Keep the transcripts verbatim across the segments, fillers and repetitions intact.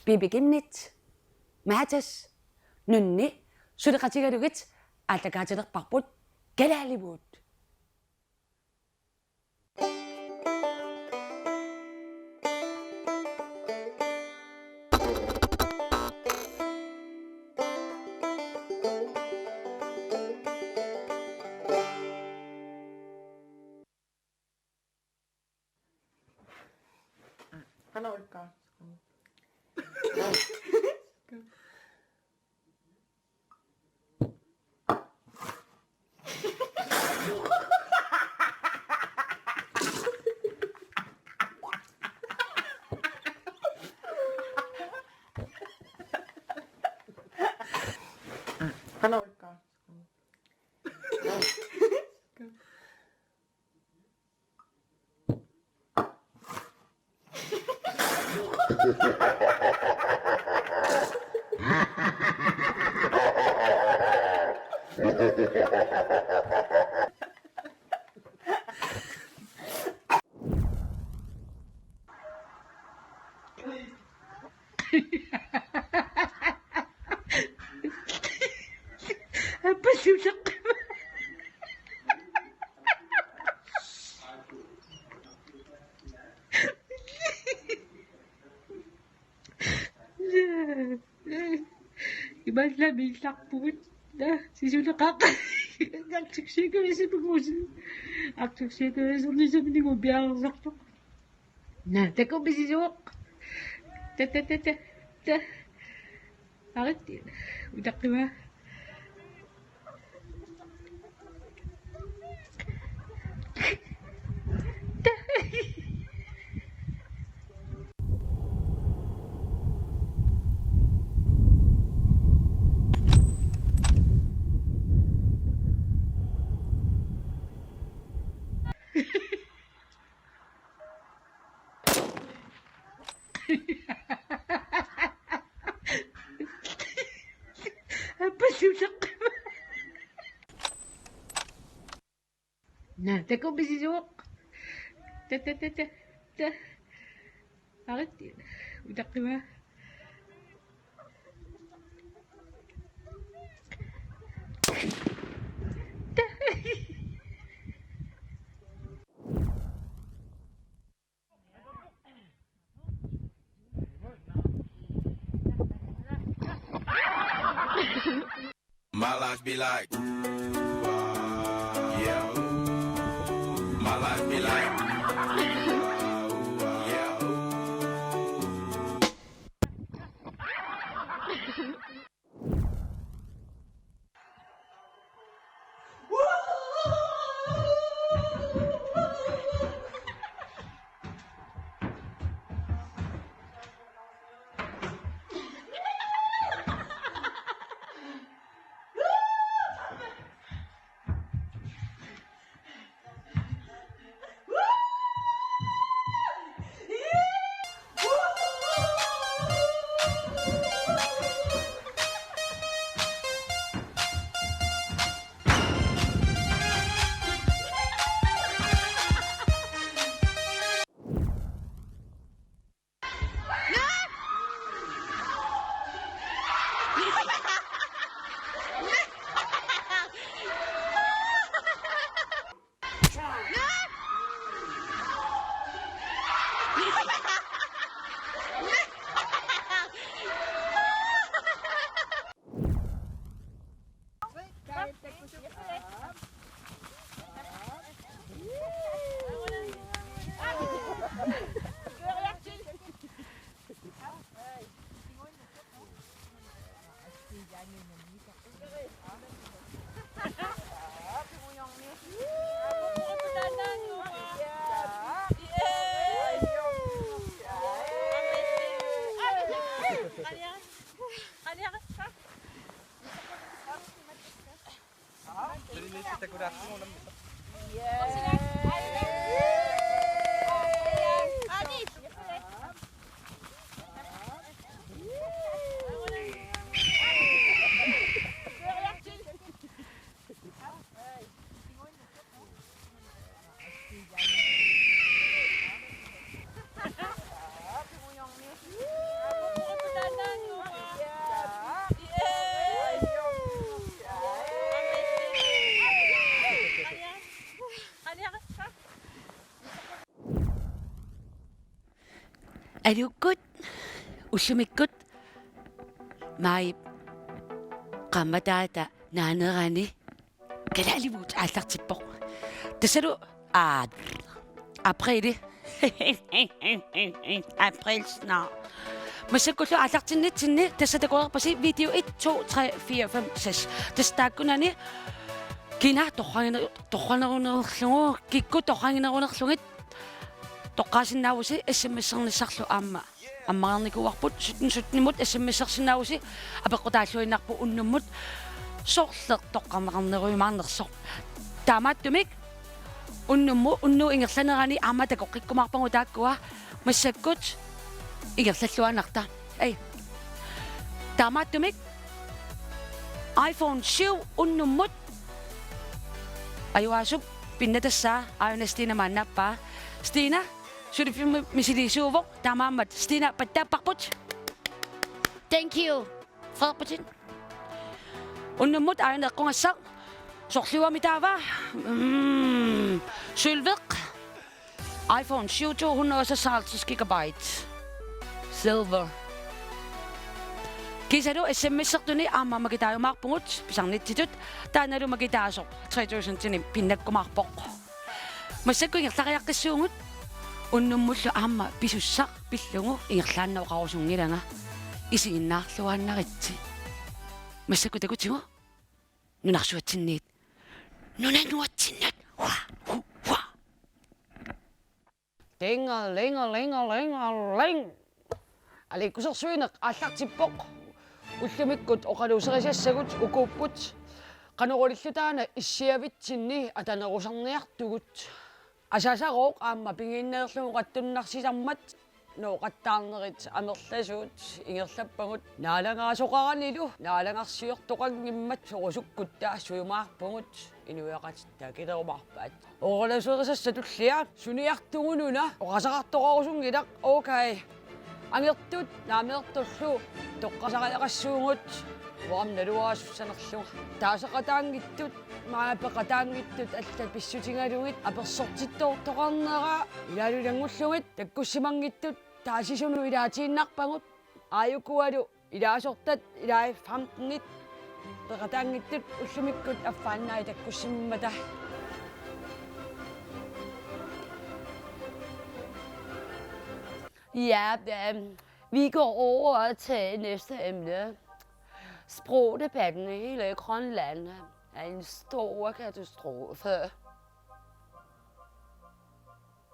Pipi Kimnit, Matas, Nunni suleqatigalugit aallakaatilerparput kalaalivugut. Qanoq ikka? Qanoq ikka? Aappaluleqqima. Imaallaat miillarpugut. Naa, sisuleqaaq. Arctic Circle-isipungusi. Arctic Circle-isernissaminigut piareersartoq. Naa, takuuk pisisuuq. Ta, ta, ta, ta, ta. Arit. Utaqqima. Aappaluleqqima. Naa, takuuk pisisuuq. Ta, ta, ta, ta, ta. Arit. Utaqqima. My life be like, ooh, ah, yeah, ooh. My life be like, ooh, ah, ooh, ah, yeah, ooh. Aluukkut, ullumikkut, maajip qaammataata naanerani kalaalivugut aallartippoq. Tassalu, aa, aprili. April snart. Massakkullu aallartinnitsinni tassa takoreerpasi video et, to, tre, fire, fem, seks. Tassa taakkunani kina torragine-, torraginerunerlugu, kikkut torraginerunerlugit toqqaasinnaavusi S M S-ernissarlu aamma. Ammarnikuuarput sytten sytten-imut S M S-ersinnaavusi, apeqqutaalluinnarpoq unnummut sorleq toqqarneqarnerujumaarnersoq. Taamaattumik unnummu-, unnuup ingerlanerani aamma takoqqikkumaarpagut taakkua, massakkut ingerlalluinnarta. Ei. Taamaattumik iPhone syv unnummut. Ajugaasup pinnatassaa aajuna Stina maannaappaa. Stina, suliffimmi misiliisuuvoq, taamaammat Stina pattaapparput. Thank you. Frederik Putin. Unnummut aajuna eqqugassaq. Sorliuami taava. Mm, sølveq. iPhone syv, to hundrede og seksoghalvtreds gigabyte. Silver. Kiisalu S M S-ertuni aamma makitaajumaarpugut pisarnitsitut, taannalu makitaasoq tre tusindinik pinnakkumaarpoq. Massakkut ingerlariaqqissuugut, unnummullu aamma pisussaq pillugu ingerlaannaq oqarusunngilanga. Isiginnaarluaannaritsi. Massakkut takutigu nunarsuatsinniit. Nunanuatsinnut. Hua, hu, hua. Tinga, linga, linga, linga, ling. Aliikkusersuineq aallartippoq. Ullumikkut oqaluuserisassagut ukuupput. Qanoq ililluta taanna issiavitsinni atanerusarniartugut. Asasarooq aamma pigiinneerlugu oqattunnarsisarmat. Nooqattaarnerit amerlasuut ingerlappagut. Naalagaasoqaranilu naalagarsiortoqanngimmat sorusukkutta sujumaarpugut, inuiaqatitta kilerumaarpaat. Oqaluuserisassat tullia suniartugununa oqasaqartoqarusunngilaq, okay. Angertut naameertorlu toqqasariaqassuugut, uanga naluara sussanerlunga. Taaseqataanngitsut, maani peqataanngitsut allat pissutigalugit apersortittoortoqarnera ilaalu ilanngullugit takkussimanngitsut taasisunut ilaatiinnarpagut, aajukualu ilaasortat, ilai femtenit peqataanngitsut ullumikkut affaannai takkussimammata. Ja, øhm, vi går over til næste emne. Sprogdebatten i hele Grønland er en stor katastrofe.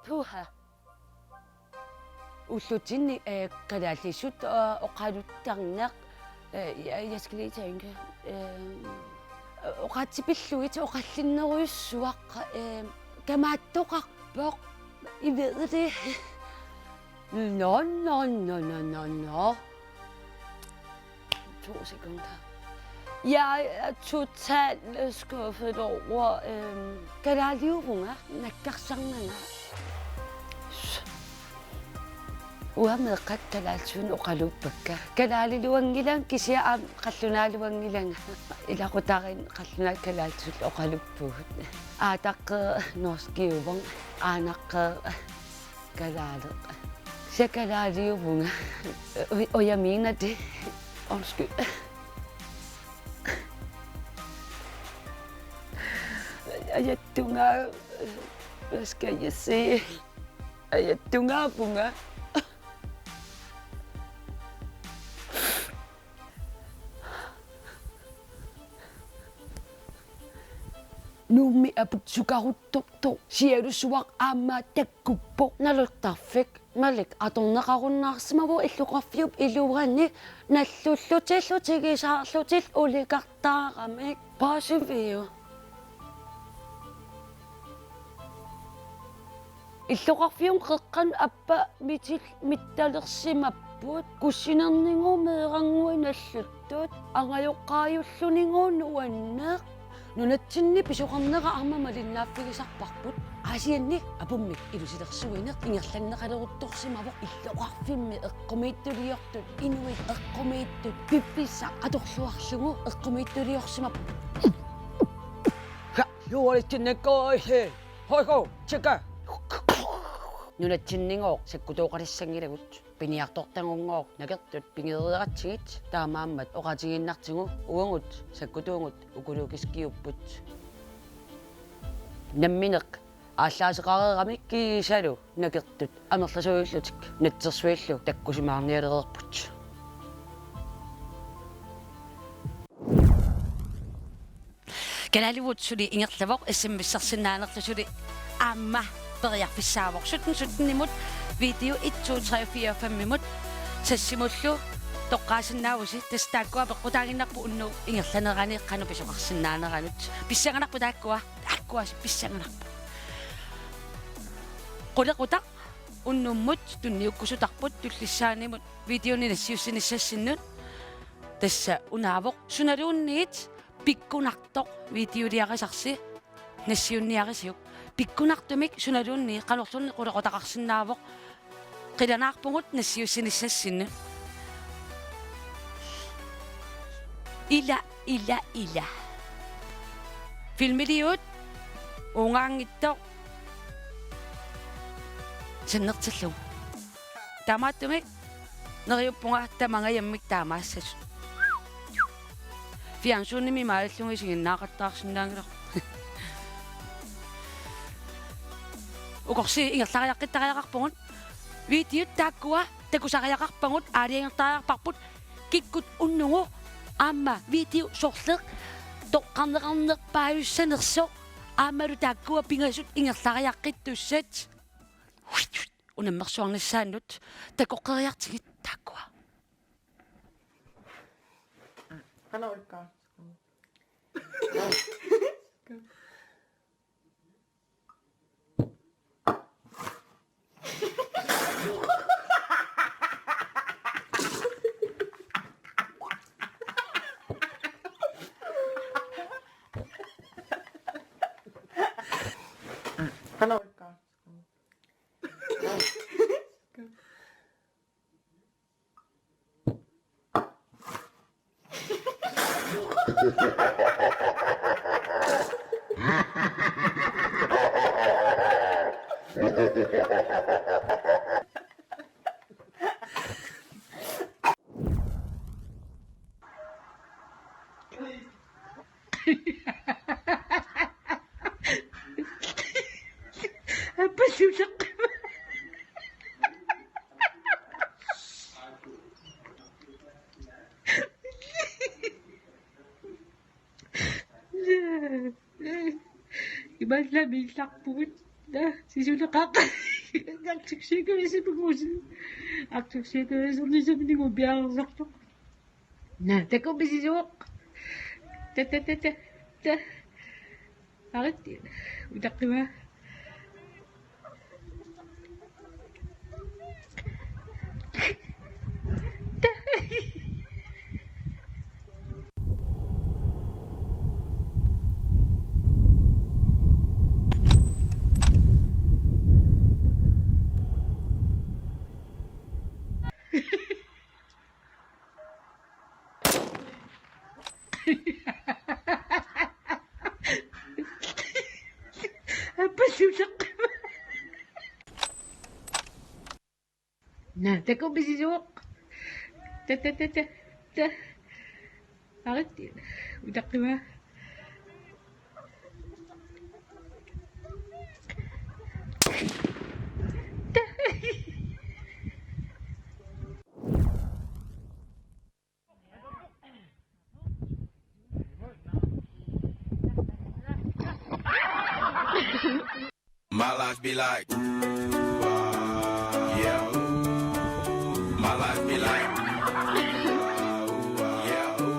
Puha. Ullutinni, øh, kalaallisut, øh, oqaluttarneq, øh, jeg, jeg skal lige tænke. Øh, oqaatsip pillugit oqallinnerujussuaq, øh, kamaattoqarpoq. I ved det. Nå, nå, nå, nå, nå, nå. To sekunder. Jeg er totalt, øh, skuffet over, øhm, kalaaliuvunga, nakkarsarnanga. Uanga meeqqat kalaallisut oqaluuppakka. Kalaaliluanngilanga kisianni aamma qallunaaluanngilanga. Ilaqutariinni qallunaat kalaallisut oqaluuppugut. Aataqqeeq norskiuvunga, aanaqqeeq kalaaleq. Kisianni kalaaliuvunga. Og, og jeg mener det. Undskyld. Ajattunga. Hvad skal jeg sige? Ajattungaavunga. Nuummi aput sukaruttortoq sialusuaq aamma takkuppoq. Nalortarfik Malik atorneqarunnaarsimavoq illoqarfiup iluani nallullutillu tigisaarlutillu ulikartaaramik. Paasiviuk? Illoqarfiup qeqqanut appa mitil mittalersimapput, kussinernigooq meerannguit nalluttut, angajoqqaajullunigooq nuanneq. Nunatsinni pisoqarnera aamma malinnaaffigisarparput. Aasianni apummik ilusilersuineq ingerlanneqaleruttorsimavoq illoqarfimmi eqqumiitsuliortut, inuit eqqumiitsut, piffissaq atorluarlugu eqqumiitsuliorsimapput. Ha, juualitsinnakkoi, he. Hoiko, tjekka. Nunatsinninngooq sakkutooqalissanngilagut. Piniartortagunngooq nakertut pigereeratsigit, taamaammat oqaatigiinnartigu uagut sakkutuugut ukuluukiskiupput. Nammineq aallaaseqareeramik kiisalu nakertut amerlasuullutik natsersuillu takkusimaarnialereerput. Kalaallit suli ingerlavoq, S M S-ersinnaanerlu suli aamma periarfissaavoq. Sytten sytten-imut video et, to, tre, fire, fem-imut sassimullu toqqaasinnaavusi, tassa taakkua peqqutaaginnarput unnuup ingerlanerani qanoq pisoqarsinnaaneranut. Pissanganarpoq taakkua, taakkua pissanganarput. Qulequtaq unnummut tunniukkusutarput tullissaanimut videoni nassiussinissassinnut. Tassa unaavoq sunaluunniit pikkunartoq videoliarisarsi nassiunniarisiuk. Pikkunartumik sunaluunniit qanorluunniit qulequtaqarsinnaavoq. Qilanaarpugut nassiussinissassinnut. Ila, ila, ila. Filmiliut uungaanngitsoq sannertillugu. Taamaattumik neriuppunga tamangajammik taamaassasut. Fjernsynimi maalillunga isiginnaaqattaarsinnaanngilaq. Ukorsi ingerlariaqqittariaqarpugut. Videot taakkua takusariaqarpagut, aalajangertariaqarparput kikkut unnugu aamma video sorleq toqqarneqarnerpaajussanersoq aammalu taakkua pingasut ingerlariaqqittussat. Unammersuarnissaannut takoqqeriartigit taakkua. Qanoq ikka? Qanoq ikka? Appa siulleqqima. Imaallaat miillarpugut. Naa, sisuleqaaq. Arctic Circle-imi pugusi. Arctic Circle-imi piareersartoq. Naa, takuuk pisisuuq. Ta, ta, ta, ta, ta. Arit. Utaqqima. Appa siulleqqima. Naa, takuuk pisisuuq. Ta, ta, ta, ta, ta. Arit. Utaqqima. Ta. My life be like, ooh, ah, yeah, ooh. My life be like, ooh, ah, ooh, ah, yeah, ooh.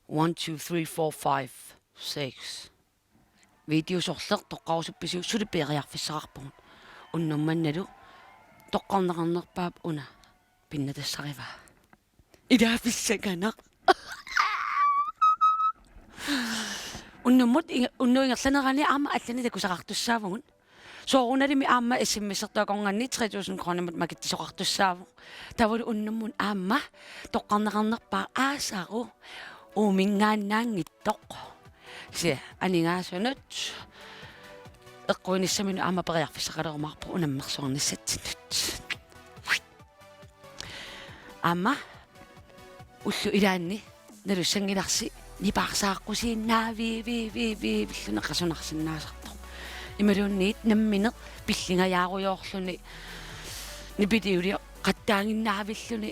One, two, three, four, five, six. Video sorleq toqqarusuppisiuk, suli periarfissaqarpugut. Unnuk mannalu toqqarneqarnerpaap una pinnatassarivaa. Ilaa pissanganaq. Unnummut inge-, unnuup ingerlanerani aamma allanik takusaqartussaavugut. Soorunalimi aamma S M S-ertuakornanni tre tusind kronimut makitsisoqartussaavoq. Taavalu unnummut aamma toqqarneqarnerpaaq aasaru uuminngaannaanngitsoq. Kisianni aningaasanut eqquinissaminut aamma periarfissaqalerumaarpoq unammersuarnissatsinnut. Aamma ullut ilaanni nalussanngilarsi nipaarsaaqqusiinnaaviiviiviivilluni qasunarsinnaasartoq. Imaluunniit nammineq pillingajaarujoorluni nipiliuliaqattaaginnaavilluni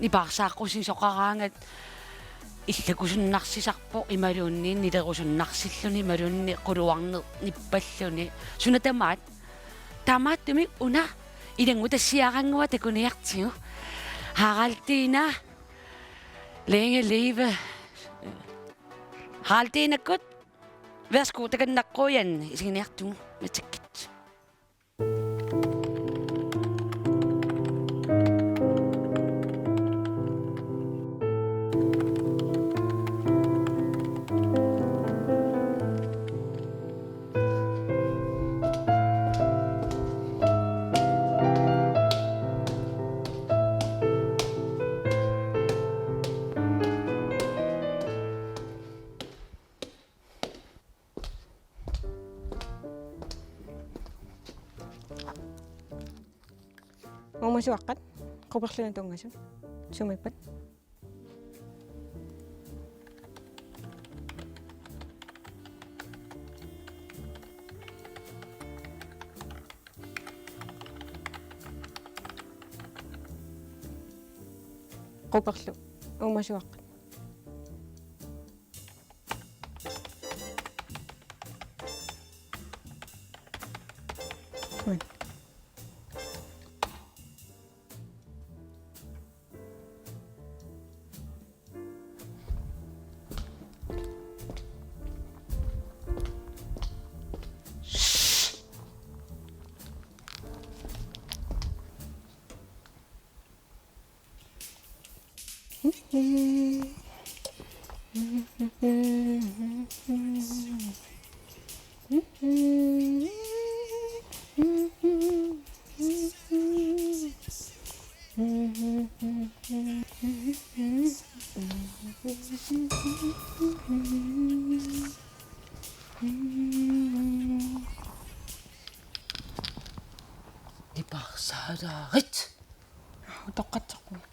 nipaarsaaqqusiisoqaraangat illakusunnarsisarpoq imaluunniit nilerusunnarsilluni imaluunniit quluarneq nippalluni. Suna tamaat. Taamaattumik una ilanngutassiarannguaq takuniartigu. Haraldina, længe leve. Haraldinakkut, værsgo, takanna Qujan isiginiartigu, matakkit. Uumasuaqqat, quperlunut tunngasut, sumiippat? Quperlu, uumasuaqqat. Nipaarsaalarit. Utoqqatserpunga.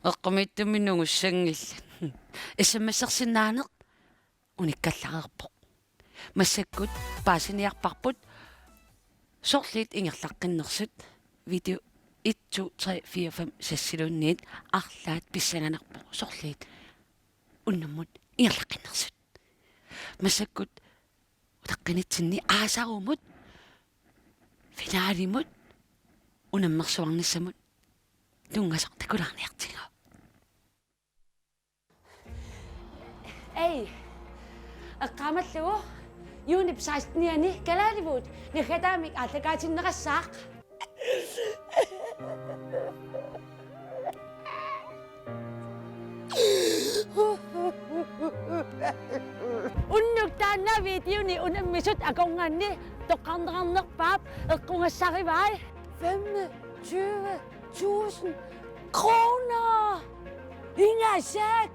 Eqqumiittumik nungussanngillat. S M S-ersinnaaneq unikkallareerpoq. Massakkut paasiniarparput sorliit ingerlaqqinnersut. Video et, to, tre, fire, fem, seks-iluunniit arlaat pissanganarpoq sorliit unnummut ingerlaqqinnersut. Massakkut utaqqinitsinni aasarumut finalimut unammersuarnissamut tunngasoq takulaarniartigu. Ei, eqqaamallugu juunip sekstenianni kalaalivugut naggataamik aallakaatinneqassaaq. Unnuk taanna videoni unammisut akornanni toqqarneqarnerpaap eqqugassarivai. Femogtyve tusind kroner! Ingasak!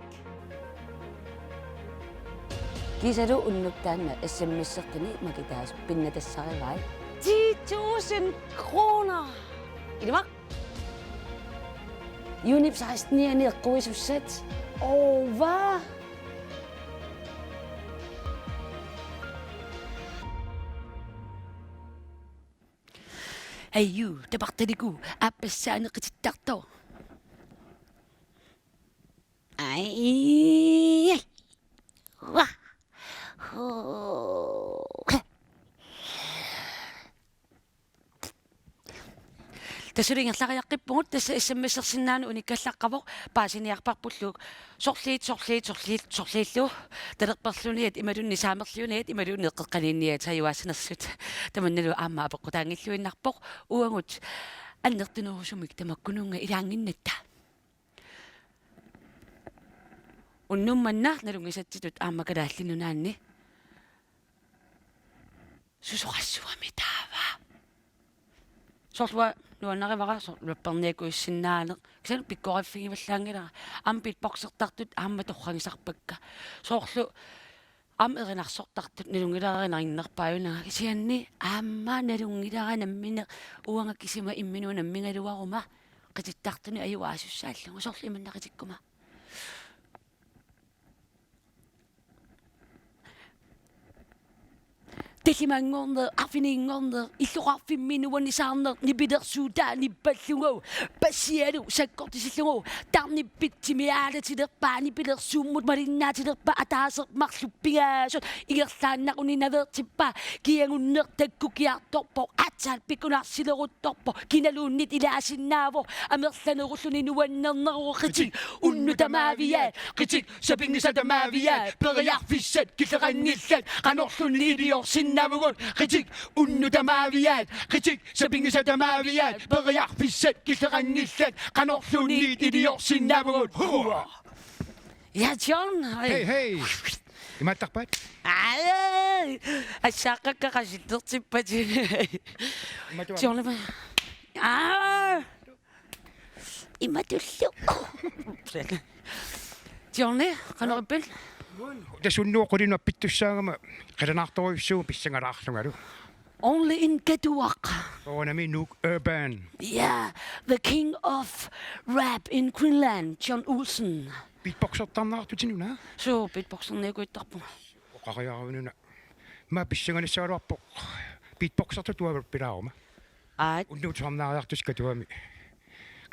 Kiisalu unnuk taanna S M S-ertuni makitaasut pinnatassarivai. Ti tusind kroner! Ilumar? Juunip sekstenianni eqquisussat. Ova! Ayu, tapartaliku, aappassaani qitittartoq. Ai. Wa. Hoo. Tassa ingerlariaqqippugut, tassa S M S-ersinnaaneq unikkallaqqavoq, paasiniarparpullu sorliit, sorliit, sorliit, sorliillu. Talerperluniat imaluunniit saamerliuniat imaluunniit eqqeqqaniinniat sajuaassanersut. Tamannalu aamma apeqqutaanngilluinnarpoq uagut annertunerusumik tamakkununnga ilaannginnatta. Unnuk manna nalunngisatsitut aamma Kalaallit Nunaanni. Susoqassuarmi taava. Soorlu uanga nuannarivara soorlu rapperniakkussinnaaneq. Kisianni pikkoriffigivallaanngilara. Aamma beatboxertartut aamma torragisarpakka. Soorlu aamma erinarsortartut nalunngilara erinarnerpaajunanga. Kisianni aamma nalunngilara nammineq uanga kisima imminut nammigaluaruma qitittartunik ajugaasussaallugu soorlu imanna qitikkuma. Tallimanngorneq, arfininngorneq, illoqarfimmi nuannisaarneq, nipilersuutaa nippallugu, passialu sakkortisillugu, tarnip pitsimi aalatilerpaa, nipilersuummut malinnaatilerpaa, ataaseq marluk pingasoq, ingerlaannaq uninaveertippaa, kiagunneq takkukiartorpoq, aatsaat pikkunarsileruttorpoq, kinaluunniit ilaasinnaavoq, amerlanerulluni nuannerneruvoq, qitik, unnuk tamaaviaat, qitik, sapinngisat tamaaviaat, periarfissat killeqanngillat, qanorluunniit iliorsinnaavugut, qitik, unnuk tamaaviaat, qitik, sapinngisat tamaaviaat, periarfissat killeqanngillat, qanorluunniit iliorsinnaavugut. Hua! Ja, John. Hej, hej. Imaattarpaat? Ai, assaaqqakka qasittertippat. Imaattuat? John, ima. Aa! Imatullu. Johnny, qanoq ippippit? Tassa unnuup qulinut appittussaagama qilanaartorujussuuvoq pissangalaarlungalu. Only in Katuaq. Soorunami Nuuk Urban. Yeah, the king of rap in Greenland, John Olsen. Beatboxertarneqartutit una? Suu, beatboxerniakkuittarpunga. Oqariarununa. Maa pissanganissagaluarpoq. Beatboxertut tuaverpilaaruma. Aat. Unnuup tusarnaariartusi Katuami.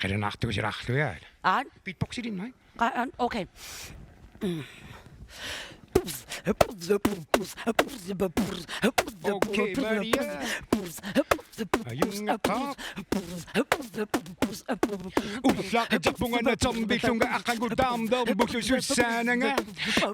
Qilanaartuusilaarlugit. Aat. Beatboxilinnai. Qa-, an-, okay. Mm. Okay, Maria. Ajunngaqaaq. Ullaaqqitarpunga natermik pillunga aqagu taarnermullu sussaananga.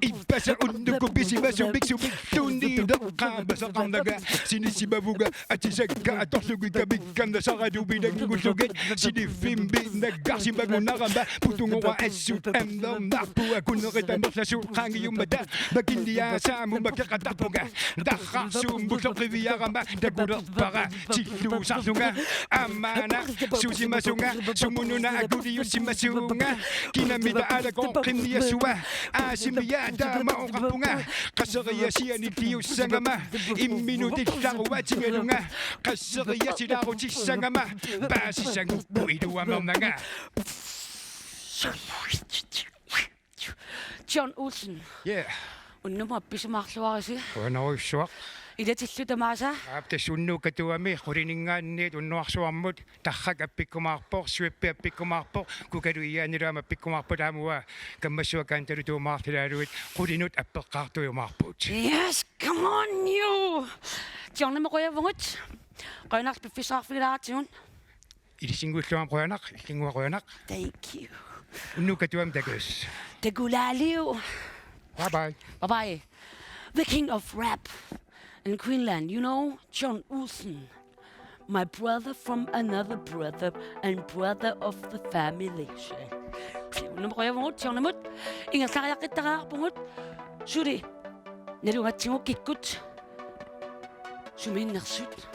Ippassaq unnukkut pisimasumik sumilluunniit eqqaamasaqarnanga. Sinissimavunga atisakka atorlugit kamikkanna saralupilanngullugu. Siniffimmi nakkarsimagunarama putunngorama assut ammernaarpunga kunerit amerlasuut qaangiummata. Makinniaasaamu makeqatarpunga. Tarrarsuummullu qiviarama takulerpara tilluusarlunga. Aamma una susimasunga, sumununa akuliussimasunga. Kinamita alakooqqinniassua. Aasimiaa taama oqarpunga. Qasseriaasianilliussagama imminut illaruatigalunga. Qasseriaasilaarutissagama paasisagukku iluamernanga. John Olsen. Yeah. Unnummut appisimaarluarisi. Qujanarujussuaq. Ilatillu tamaasa. Aap, tassa unnuup katuami qulininngaanniit unnuarsuarmut tarrak appikkumaarpoq, sweepi appikkumaarpoq, kukalu iiaanilu aamma appikkumaarput, aamma uanga kammassuaq kantalutuumaartilaaluit qulinut appeqqaartuujumaarput. Yes, come on you. Johnny, qujavugut. Qujanaq piffissaqarfigilaartigut. Ilissinnguillu aamma qujanaq, illinnguaq qujanaq. Thank you. Unnuup katuami takuss. Takulaaliu. Bye bye. Bye bye. The king of rap in Greenland, you know, John Olsen. My brother from another brother and brother of the family. Unnummut qujavugut, Johnnimut. Ingerlariaqqittariaqarpugut. Suli. Nalugatsigu kikkut. Sumiinnersut.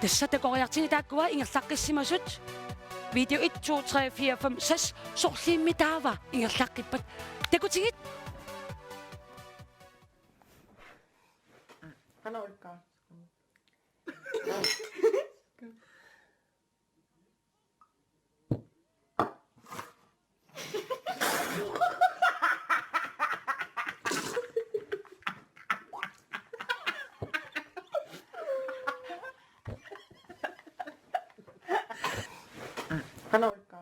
Tassa takoriartigit taakkua ingerlaqqissimasut. Video et, to, tre, fire, fem, seks. Sorlimmik taava ingerlaqqippat. Takutigit. Qanoq ikka? Qanoq ikka?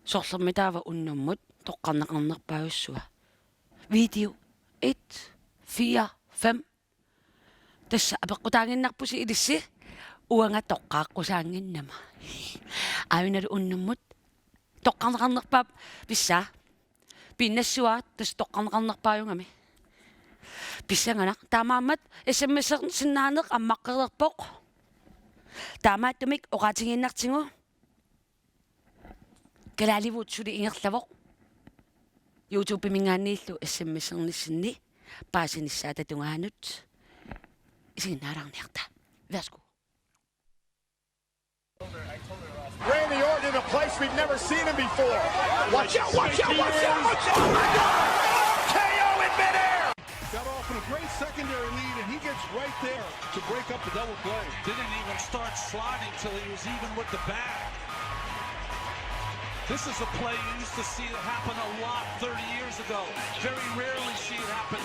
Sorlermik taava unnummut toqqarneqarnerpaajussua. Video et, fire, fem. Tassa apeqqutaaginnarpusi ilissi uanga toqqaaqqusaannginnama. Aajuna unnummut toqqarneqarnerpaap pissaa. Pinnassua tassa toqqarneqarnerpaajugami. Pissanganaq, taamaammat S M S-ersinnaaneq ammaqqereerpoq. Taamaattumik oqaatigiinnartigu. Kalaalivugut suli ingerlavoq. YouTube-minngaanniillu S M S-ernissinni paasinissaata tungaanut isiginnaalaarniarta. Værsgo. Randy Orton in a place we've never seen him before. Watch out, watch out, watch out, watch out. Oh my God! K O in midair. Got off in a great secondary lead, and he gets right there to break up the double play. Didn't even start sliding till he was even with the bag. This is a play you used to see it happen a lot thirty years ago. Very rarely see it happen.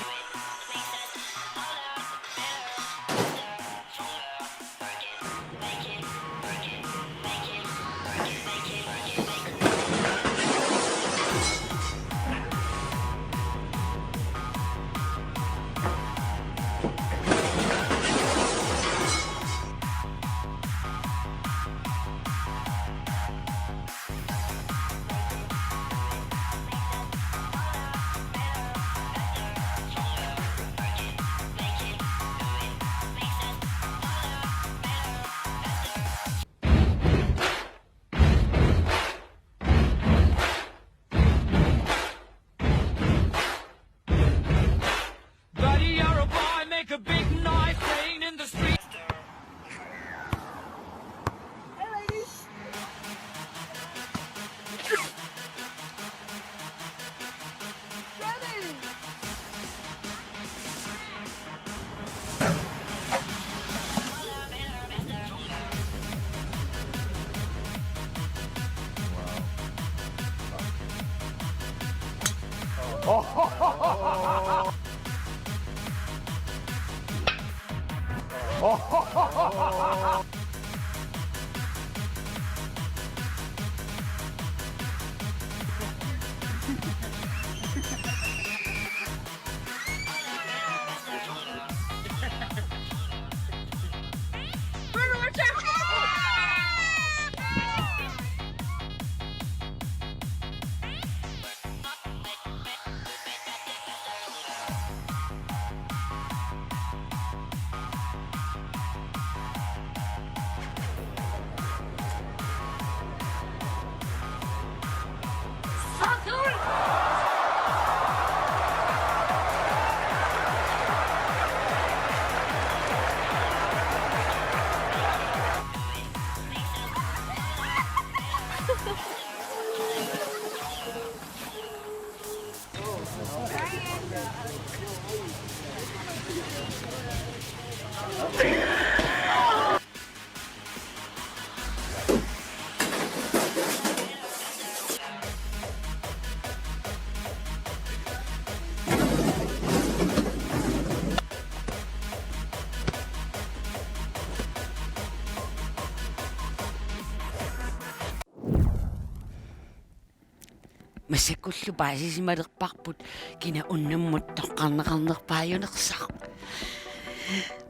Massakkullu paasisimalerparput kina unnummut toqqarneqarnerpaajunersoq.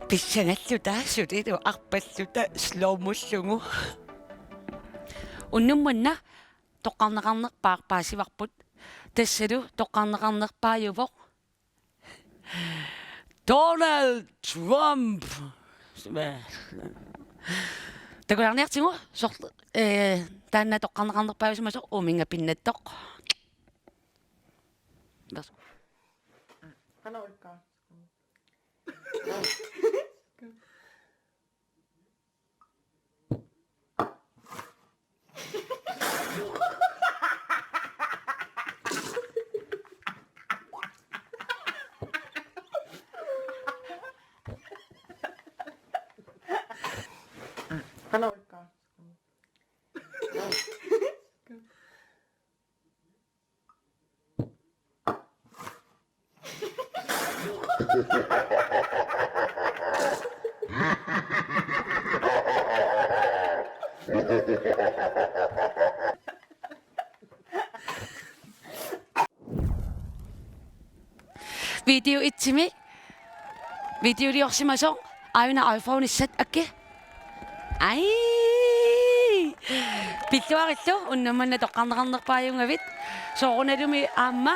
Pissangalluta sulilu arpalluta slowmollugu. Unnummanna toqqarneqarnerpaaq paasivarput. Tassalu toqqarneqarnerpaajuvoq Donald Trump. Takulaarniartigu, soorlu, eh, taanna toqqarneqarnerpaajusimasoq uuminnga pinnattoq. Værsgo. Qanoq ulkaa? Qanoq ulkaa? Video etsimi videoliorsimasoq aajuna iPhone issat akki. Ai! Pilluarillu unnummanna toqqarneqarnerpaajunngavit. Soorunalumi aamma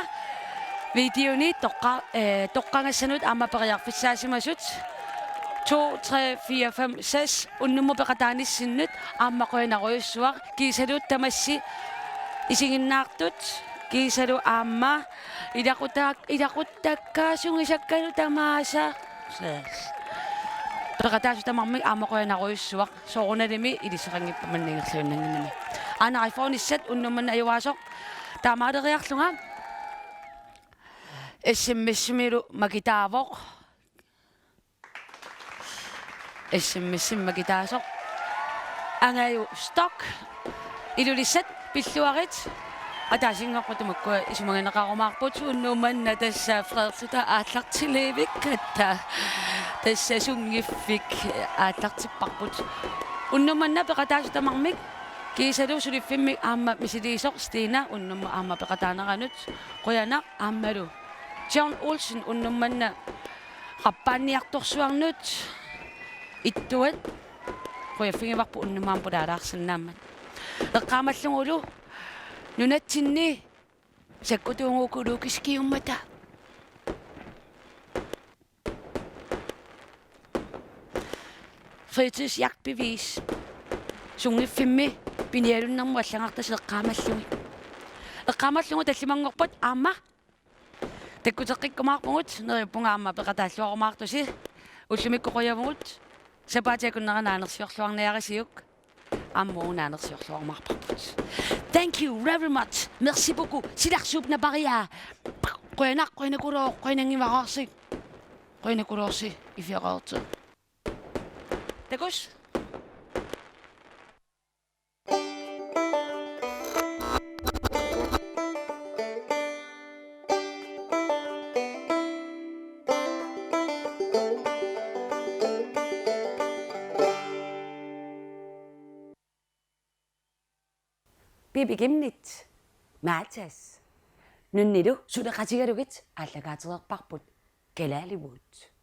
videoni toqqa-, eh, toqqagassanut aamma periarfissaasimasut. To, tre, fire, fem, seks. Unnummut peqataanissinnut aamma qujanarujussuaq. Kiisalu tamassi isiginnaartut. Kiisalu aamma ilaquttaak-, ilaquttakkaasugisakkalu tamaasa. Peqataasut tamarmik aamma qujanarujussuaq. Soorunalimi ilisseqanngippat maanna ingerlaannanngimmat. Aana iPhone issat unnummanna ajugaasoq. Taamaaleriarlunga S M S-imilu makitaavoq. S M S-imi makitaasoq. Angaju Stock. Ilulissat pilluarit. Ataasinngorput tamakkua isumagineqarumaarput, unnummut manna tassa Frederiksuta aallartileevikkatta. Tassa sunngiffik aallartipparput. Unnummut manna peqataasut tamarmik kiisalu suliffimmik aamma misiliisoq Stina unnummut aamma peqataaneranut. Qujanaq aammalu John Olsen unnummut manna qappaanniartorsuarnut ittuat qujaffigivarput unnummut aamma pulaalaarsinnaammat. Eqqaamallugulu nunatsinni sakkutuuguuku Lukas Kiummata. Fritidsjagtbevis. Sunngiffimmi pinialunnermut allagartasi eqqaamallugit. Eqqaamallugu tallimanngorpat aamma takkuteqqikkumaarpugut, neriuppunga aamma peqataalluarumaartusi, ullumikkut qujavugut, sapaatip akunnera naanersiorluarniarisiuk, aamma uagut naanersiorluarumaarparput. Thank you very much. Merci beaucoup. Silarsuup napariaa. Qujanaq, qujanaqulooq, qujananngivaraarsi. Qujanaqulooq, si ifiaqaarti. Takuss. Pipi Kimnit, Matas, Nunnilu suleqatigalugit aallakaatereerparput Kalaallit.